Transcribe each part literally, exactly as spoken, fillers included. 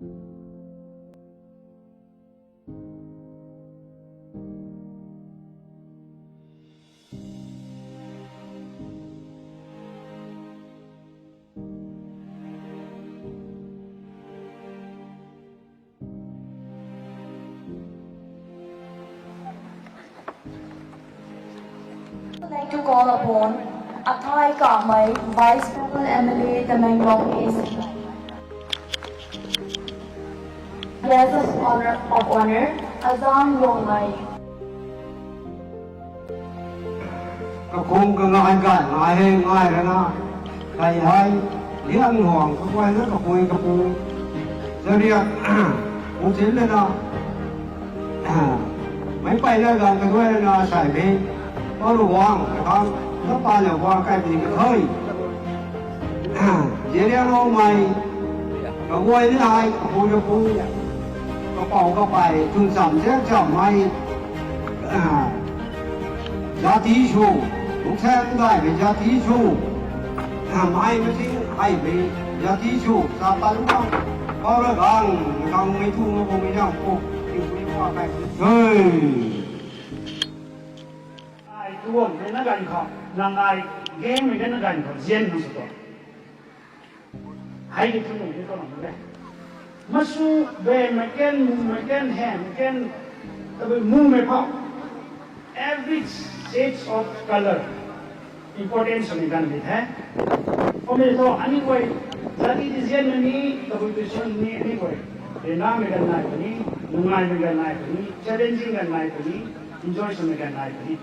I'd like to call upon Athai Kamei, Vice Principal M L A, Tamenglong East. Guest of honor, of honor, Azang Rongmei. Kakhung kangai ganv ngai hei ngai rana, kai hei, liang huang kaguayna kapui kapu, zariat, pu chin lana, mei peyna ganv kaguayna sai mei, pa lu huang kakang, na pa le huang kai puni kathei. Zariat Rongmei, kaguay ni hei, kapu kapu, kapou kapey, chwn cham ziak chammei, jati sw, lungcsan gaymei jati sw, mei maching heimei jati sw, sa tan bam, kau ra gang, gangmei thu na bumei zang pu, tingpui pa kai. Hey! Ai tuang na ganv khou, nang ai gamemei na ganv khou zian nang sw tuang. Hei ki thu nung thu tuang de. Masu, bemei kan, mumei kan, hemei kan, tabui mumei phou. Every shades of color. Important swmei ganv di the. Kummei thu aniu guay jati di zianmei ni, tabui tui swn ni aniu guay. Rinamei ganv nai puni, nungaimei ganv nai puni, challenging ganv nai puni, enjoy swmei ganv nai puni.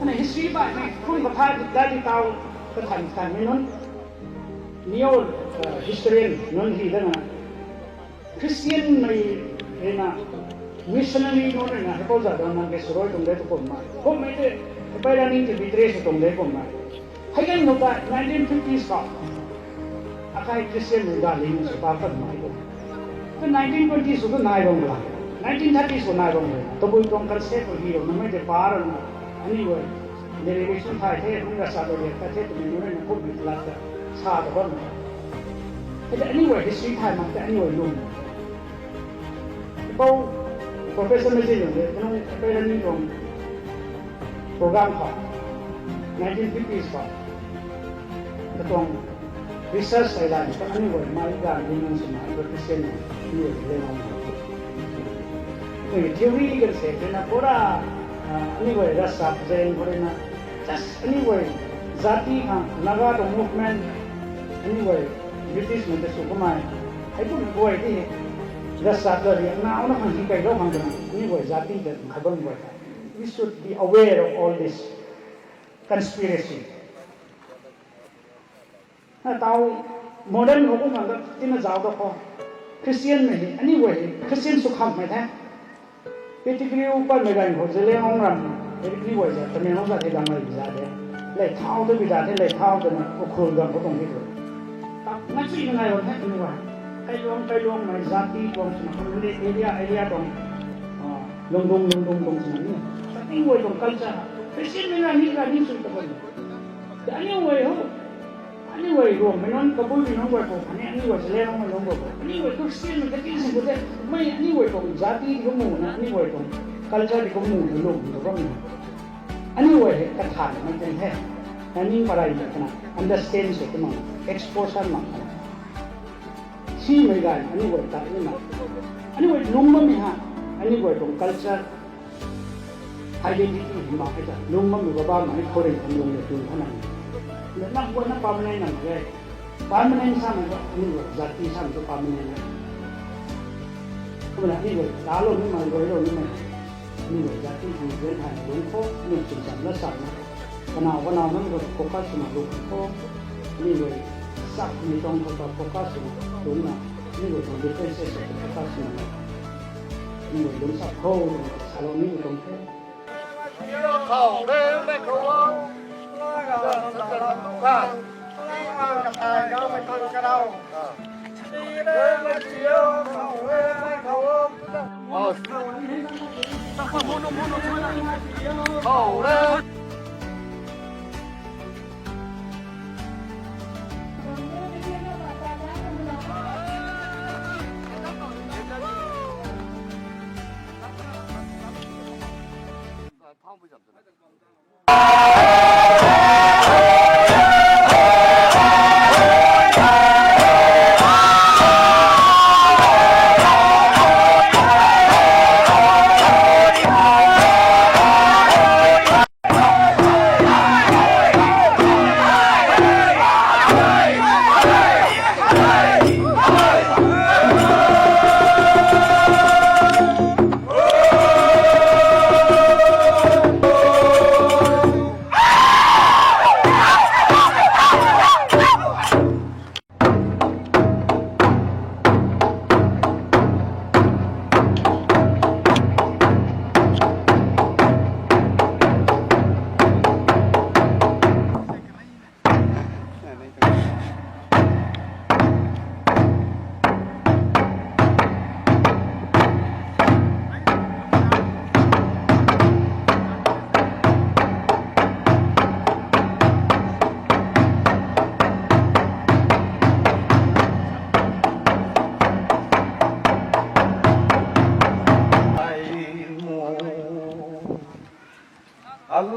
Ana history baihmei kum kathay dati tau kathan thanmei nunc, neo, uh, historian nunc hi dana, Christianmei ruina, missionary nunc ruina heipou zat dang nang ke swrui tuang de tu kummei. Kummei tei, heipei rani tei betray sw tuang de kummei. Hei kan nu ta nineteen fifties khou, akai Christianmei galing sw ta kanmei tu. Tu nineteen twenties khou tu nai bam la, nineteen thirties khou nai bam la. Tabui tuang concept khou hi rou namei tei pa rana, aniu guay derivation thay the, kum ravsap ta riak ta the twmei nunc ruina kummei lat ta sa ta bam la. Hei tei aniu guay history thay mak tei aniu guay lum. Pou Professor Machine de, kanunc heipei rani tuang program khou, nineteen fifties khou, katuang research hei la, aniu guay mei ganv di nunc swna, Christian nunc, aniu guay le nunc. Theory kan se, tena pura, ah, aniu guay ravsap zaeng khou ruina, just aniu guay jati khang, Naga tuang movement, aniu guay British mei ta sw kamei, hei kum guay ti, ravsap ta ri, nauna khang hi kailou khang twna, aniu guay jati ta khat bam guay ta. We should be aware of all this conspiracy. Na tau modern khou kum khang ta tina zauc ta khou, Christianmei hei, aniu guay hei, Christian sw khanmei the. Pettigrew patmei ganv khou Zeliangrong ram, aniu guay za, Tamenglong za thei dang mei za de. Lei thau ta bi da the, lei thau ta na, Ukhrul ganv khou tuang di tu. Ta, na chui na nai bam the aniu guay. Kailuang, kailuangmei jati tuang swna, area, area tuang, ah, lungdung, lungdung tuang swna ni. Aniu guay tuang culture, Christianmei na ni, na ni sw ta bam. Aniu guay ho. Aniu guay Ruangmei nunc, Kabuimei nunc guay khou, khatni aniu guay Zeliangrongmei nunc guay khou, aniu guay Christianmei kati sin khou tei, mei aniu guay tuang jati khou muna, aniu guay tuang culture khou muna lum ta bam. Aniu guay hei kathanmei tei the, kaning pareymei twna, understand sw twna, exposure mak twna. Simei ganv aniu guay tat nina, aniu guay lung bammei ha, aniu guay tuang culture, identity hei mak e ta, lung bammei baba mei khouringh khang lung le tun kha nai. Na, na guayna permanent nai e. Permanent samei tu, aniu guay jati samei tu permanent nai. Kumna aniu guay talou nimei, guaylou nimei, aniu guay jati khang zen hei lung khou, aniu chwnchamna samna, kanow kanow nunc khou focus swna lung khou, aniu guay sakmei tuang khou ta focus swna lungna, aniu guay tuang differences khou focus swna, aniu guay lungc sak khou, salou ni tuang the.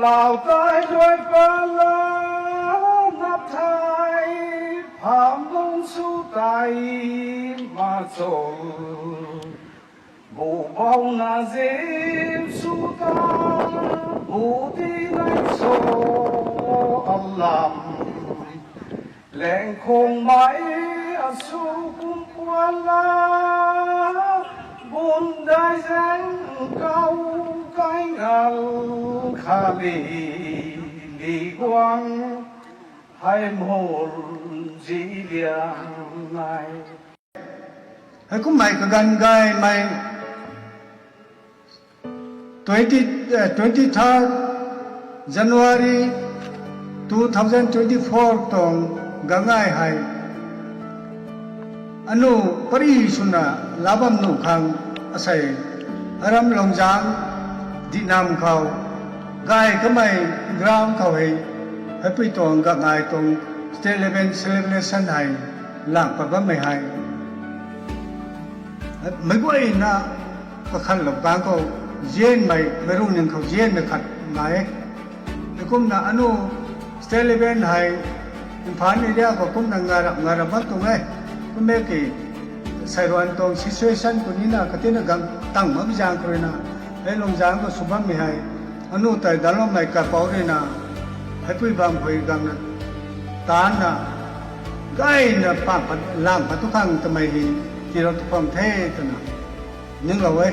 Tau tei luai pala nap thei, pham lung su tei ma cho. Bu bau na zim su ta, bu ti nai so alam. Leng khong mai a su kum pua la, bun dai zeng kau kai ngal kha li, li guang hai mhul zi liang nai. Heikum mei kaganv gaymei twenty, eh, twenty-third January two thousand twenty-four tuang gangai hei anu pari swna labam nu khang asei aram Lungzang dihnam khou gay kamei ground khou hei, heipui tuang gangai tuang state level celebration hei lang pat bammei hei meic guayna kakhanlou kang khou zianmei, meic rungning khou zianmei khat nai e. Heikumna anu state level hei Imphal area khou kumna ngarap ngarap bam tuang e. Kum e ki, seiruan tuang situation khou nina katina gang tang bam zaeng khou ruina, hei Lungzang khou sw bammei hei anu tei danloumei kaipouc ruina, heipui bam phui gangna taanna gayna pam pat lang pat tu khang tamei hei tirou tu khang the twna ninglou e.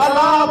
Hello.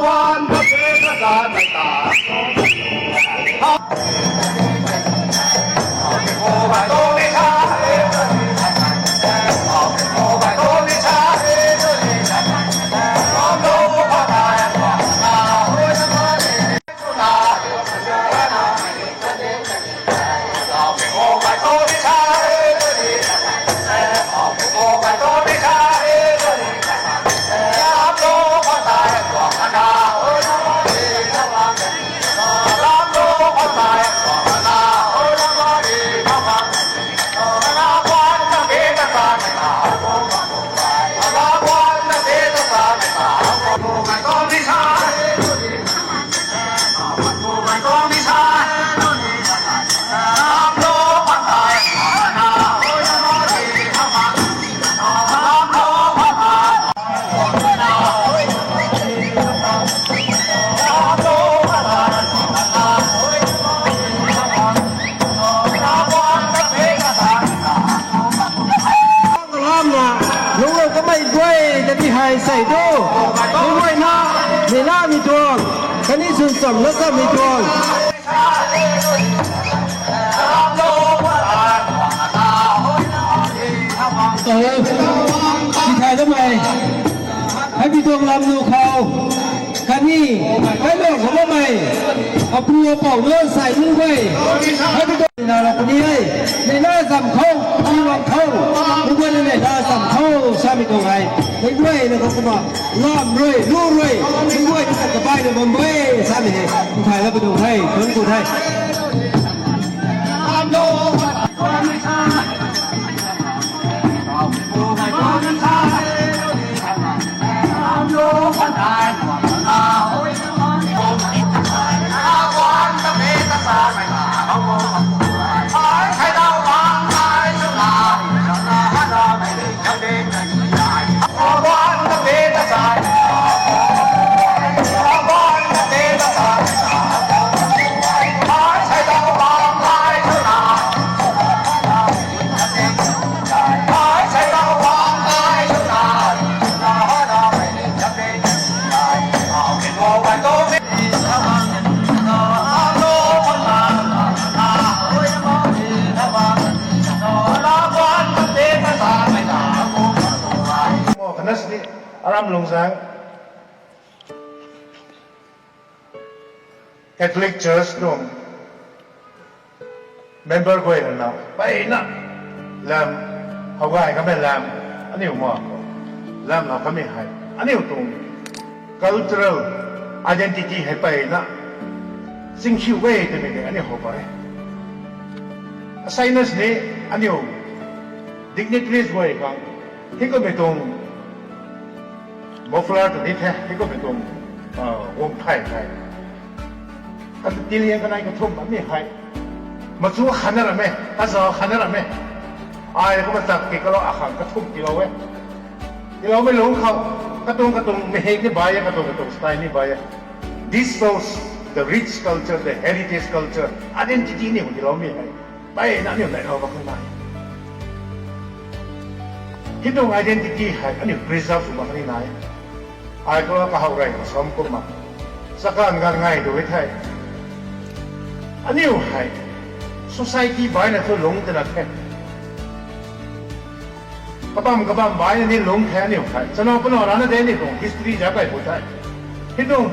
Kalamna lungclou kamei guay kati hei sei tu, meic guayna, neihlamei tuang, khatni chwn chamna chammei tuang. Taho, tithay damei, hei bi tuang lam nu khou, khatni, hei lou khou bammei, apu apou na sai nunc guay, hei bi tuang na la puni e, neihla zam khou, tingwang khou, nunc guay na neihla zam khou, samei tuang hei, meic guayna khou kumna, lam rui, lu rui, meic guay na tat kabaina bam e, samei hei, tithay la puni the, thuanc ku the. Sini aram lungzang Catholic Church tuang member guay rui na peyna lam, how gay kamei lam, aniu ma lam na kamei hei aniu tuang cultural identity hei peyna chingkhiu e twmei tei aniu how pare. Asai na sini aniu dignitaries guay khang hei kummei tuang muffler tw ni the, hei kummei tuang, ah, guang thai thai. Kan tiliang kanei kathumh ami hei machu khanna ram e, kazau khanna ram e. Ai kumna chak ki kalou akhang kathumh tilou e. Tiloumei lungc khou katuang katuang mei hek ni bai e, katuang katuang style ni bai e. This shows the rich culture, the heritage culture, identity ni tiloumei hei. Bai na aniu nai lou bam khang nai. Hei tuang identity hei aniu preserve sw bam khang nai. Ai tu kahaw rey na sam kumna, chakan gan ngai tu e thei, aniu hei society bai na thu lungc twna the. Kabam kabam bai na ni lungc the aniu hei. Chana puna rana de ni tuang history za kai bu the. Hei tuang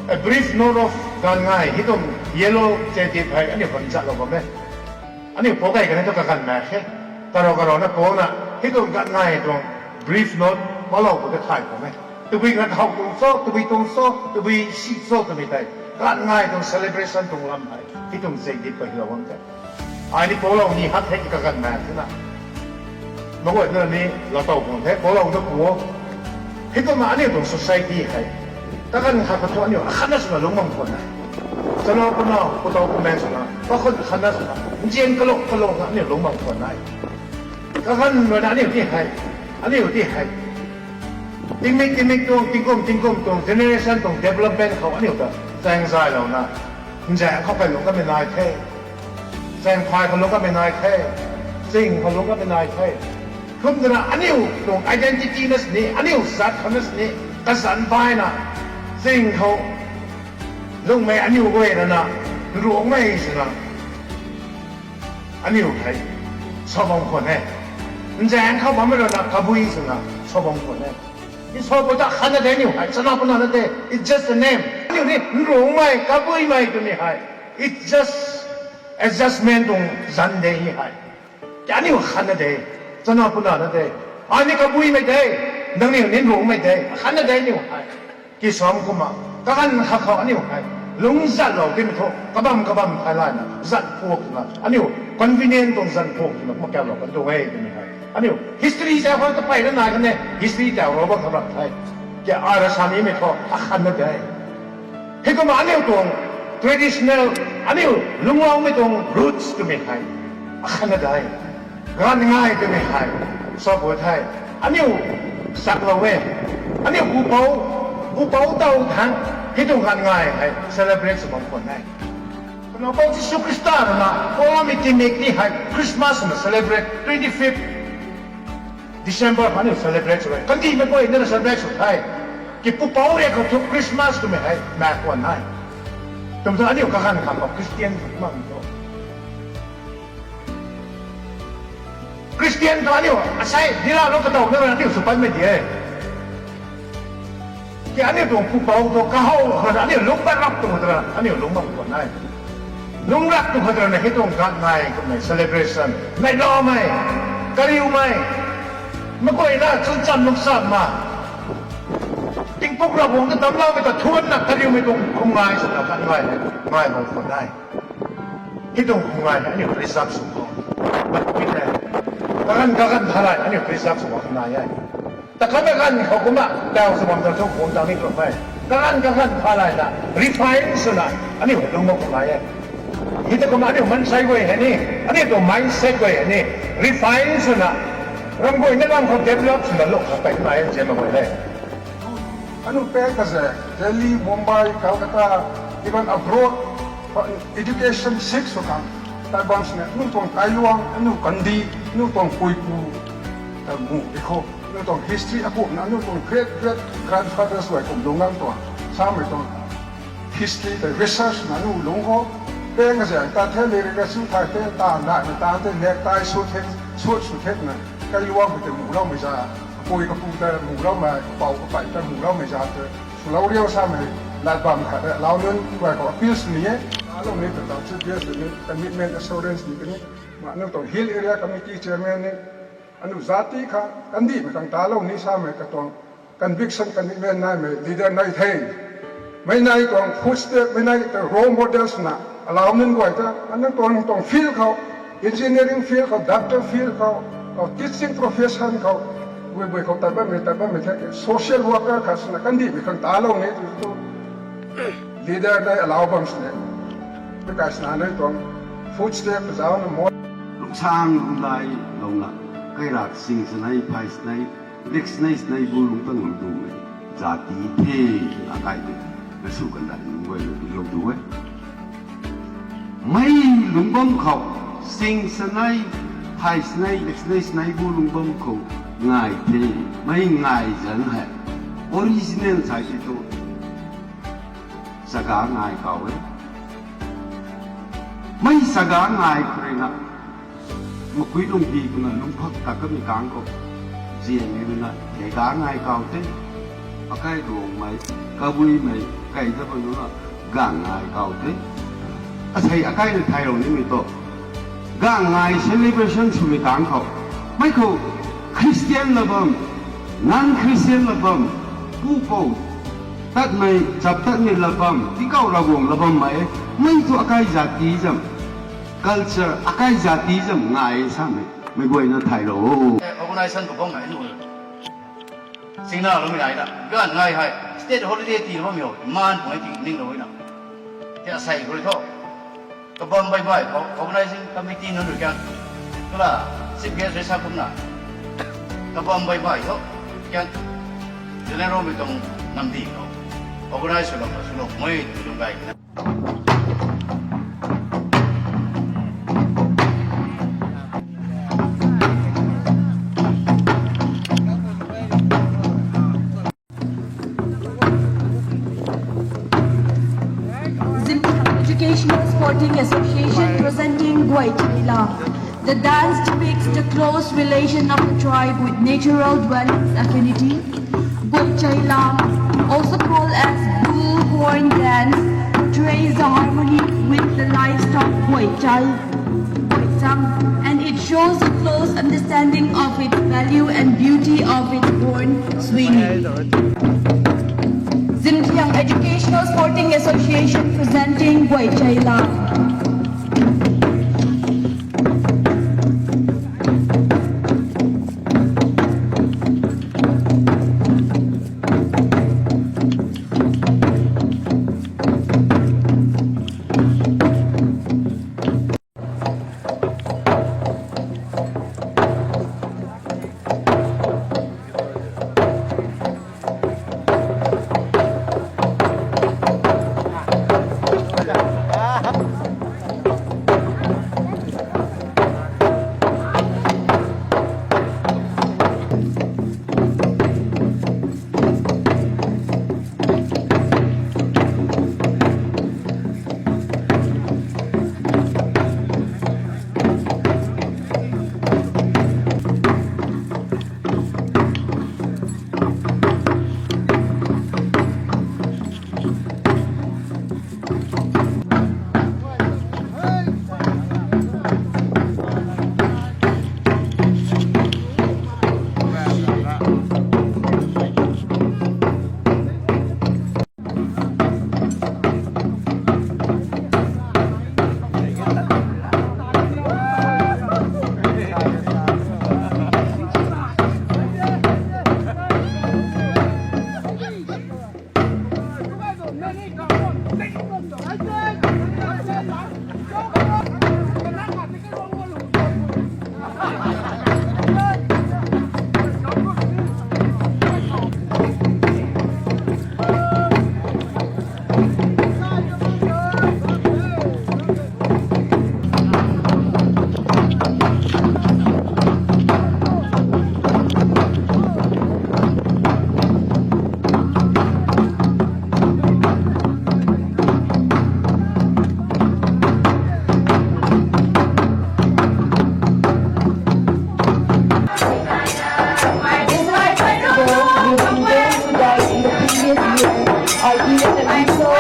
A Brief Note of Gan Ngai, hei tuang yellow che ti hei aniu kan chat lou bam e. Aniu pou kai kan thu kakan na khe. Karou karou na pou na, hei tuang gan ngai tuang brief note palou pu ta thay pum e. Tabui kan how tuang cho, tabui tuang cho, tabui si cho twmei tei, gan ngai tuang celebration tuang lam hei hei tuang zei dit pa hilou bam the. Ai ni poulou ni hat hei kakan na the na. Maguay na ni la tow pum the, poulou na pu o. Hei kumna aniu tuang society hei kakan khat khat thu aniu akhatna swna lungc bam khwan e. Chana puna, putau pumen swna, kakhun akhatna swna, nzian kalou kalou na aniu lungc bam khwan e. Kakan rui na aniu ti hei, aniu ti hei, tingmik tingmik tuang, tingkum tingkum tuang, generation tuang development khou aniu ta zaeng zaylouna, nzaeng khou kai lungc kamei nai the, zaeng phay khou lungc kamei nai the, zing khou lungc kamei nai the. Kum twna aniu tuang identity na sini, aniu zat khou na sini, kazanc bai na, zing khou lungmei aniu guay rana, nruangmei swna aniu hei sa bam khwan e. Nzaeng khou bammei rana kabui swna sa bam khwan e. Isou pu ta khatna de aniu hei, chana puna na de, it's just a name. Aniu ni nruangmei, kabuimei twmei hei, it's just adjustment tuang zanc de ni hei. Kaniw khatna de, chana puna na de, ai ni kabuimei de, nangniw ni nruangmei de, khatna de aniu hei. Kisam kumna, kaganv khat khou aniu hei lungc zatlou timei thu, kabam kabam thay layna zat phuak twna, aniu convenient tuang zat phuak twna kumna kaulou kan tuang e twmei hei, aniu history ta khou ta peyna nai kan e, history ta rou bam kha rap the. Ki ara sa nimei thu akhatna de. Hei kumna aniu tuang traditional, aniu lungcloumei tuang roots twmei hei akhatna de. Ganv ngai twmei hei sa pu the. Aniu chaklou e. Aniu pupouc, pupouc taw thangc hei tuang ganv ngai hei celebrate sw bam khwan e. Kanac pou Jisu Khrista rui na, poumei tingmik ni hei Christmas na celebrate, twenty fifth December khou aniu celebrate sw e. Kandihmei guay na celebrate sw the. Ki pupouc riak khou thu Christmas twmei hei mak khwan e. Kum thu aniu kaganv khat khou Christian khat mak tu Christian thu aniu asei dira lou katow na aniu sw patmei di e. Ki aniu tuang pupouc thu kahow khou rui na aniu lungc rap tu khou rui na aniu lungc bam khwan e. Lungc rap tu khou rui na hei tuang ganv ngai kummei celebration, neihloumei, kariumei, meic guayna chwnchamv lungchamv na, tingpuk Ravguangc ta damcloumei ta thuanna kariumei tuang khum ngai swna ganv ngai, ngai bam khwan e. Hei tuang khum ngai hei aniu preserve sw khou, kaganv kaganv thalay aniu preserve sw khou nai e. Ta kaganv kaganv khou kumna taw sw bam ta thu khum ta ni khou e. Kaganv kaganv thalayna refine swna aniu hei lungc bam khwan e. Hei ta kumna aniu maansei guay hei ni, aniu tuang mindset guay hei ni refine swna, ram guay na ram khou develop swna lou kha pey nai e, nzianmei guay le. Aniu pang kazek Delhi, Mumbai, Calcutta, even abroad, education seek sw khang tai bam sini, aniu tuang kailuang, aniu kandih, aniu tuang puipu ta mu di khou, aniu tuang history akumhna, aniu tuang great great grandfathers guay kum lungc gang tuang samei tuang history tei research na aniu lungc khou, pang kazek ta the, le re ka su thay the, ta daihmei ta the, lek tai sw the, sut sw the twna kailuang khou tei muloumei za Pui kapu ta muloumei, kapou kapei ta muloumei zat ta swlou riu samei lat bam khat e, lau nunc guay khou appeal sw ni e. Alou ni ta ta chief guest ni commitment assurance ni kani, ma nang tuang hill area committee chairman ni, anu zat ti kha kandihmei khang talou ni samei katuang conviction commitment naimei leader nai the. Mei nai tuang footstep, mei nai tuang role models na allow nunc guay ta, nang tuang, nang tuang field khou, engineering field khou, doctor field khou, khou teaching profession khou, bui bui khou tat bammei, tat bammei the, social worker khat swna kandihmei khang talou ni tu tu leader nai allow bam sini. Mei kai swna nai tuang footstep zauc na mo. Lungsang lungdai louna, kairak sing sanei, phai sanei, lik sanei, sanei bu lungtang lungdumei zat ti the, akai te, na su kan dai lung guay lou du e. Mei lungc bam khou, sing sanei, phai sanei, lik sanei, sanei bu lungc bam khou ngai the, mei ngai zan hei, original sai ti tu, saga ngai kau e. Mei saga ngai khou rui na, makui lunghi khou na lungphak ta kamei kang khou, zian ni rui na, thega ngai kau the. Akai Ruangmei, Kabuimei, kai ta bam nu na, gang ngai kau the. Asei akai na thaylou nimei tu, gang ngai celebration swmei kang khou, mei khou Christian la bam, non-Christian la bam, pu pou tatmei, chap tatmei la bam, tikau Ravguangc la bammei, mei tu akai zat ti zam, culture, akai zat ti zam ngai samei, mei guayna thaylou. Organization khou bammei nu, singnaloumei nai na, gan ngai hei state holiday tii bammei ho, maan pung e ti ninglou na. Ti asei khou rui thu, kabam baih baih khou organizing committee nunc rui kan, kala chief guest rui sa kumna, kabam baih baih khou kan, general mei tuang namdi khou organize swlou, swlou mei tu lung gay na. Zimthiang Educational Sporting Association presenting Guay Chaila. The dance depicts the close relation of the tribe with natural dwellings affinity. Guay Chaila, also called as bull horn dance, portrays the harmony with the livestock Guay Chai, Guay Chang, and it shows a close understanding of its value and beauty of its horn swinging. Zimthiang Educational Sporting Association presenting Guay Chaila.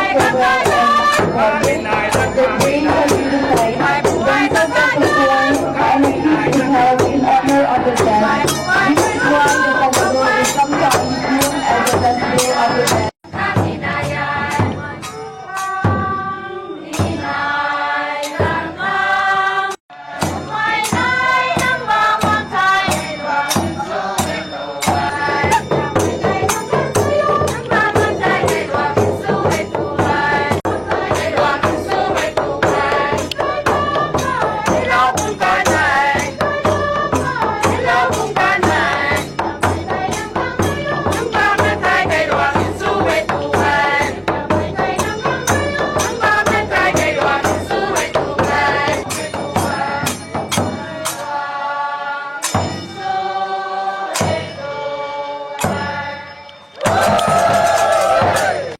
The day has been decided, the banquet is held in honor of the guests. This is why the festival is sometimes known as the Festival of the Dead.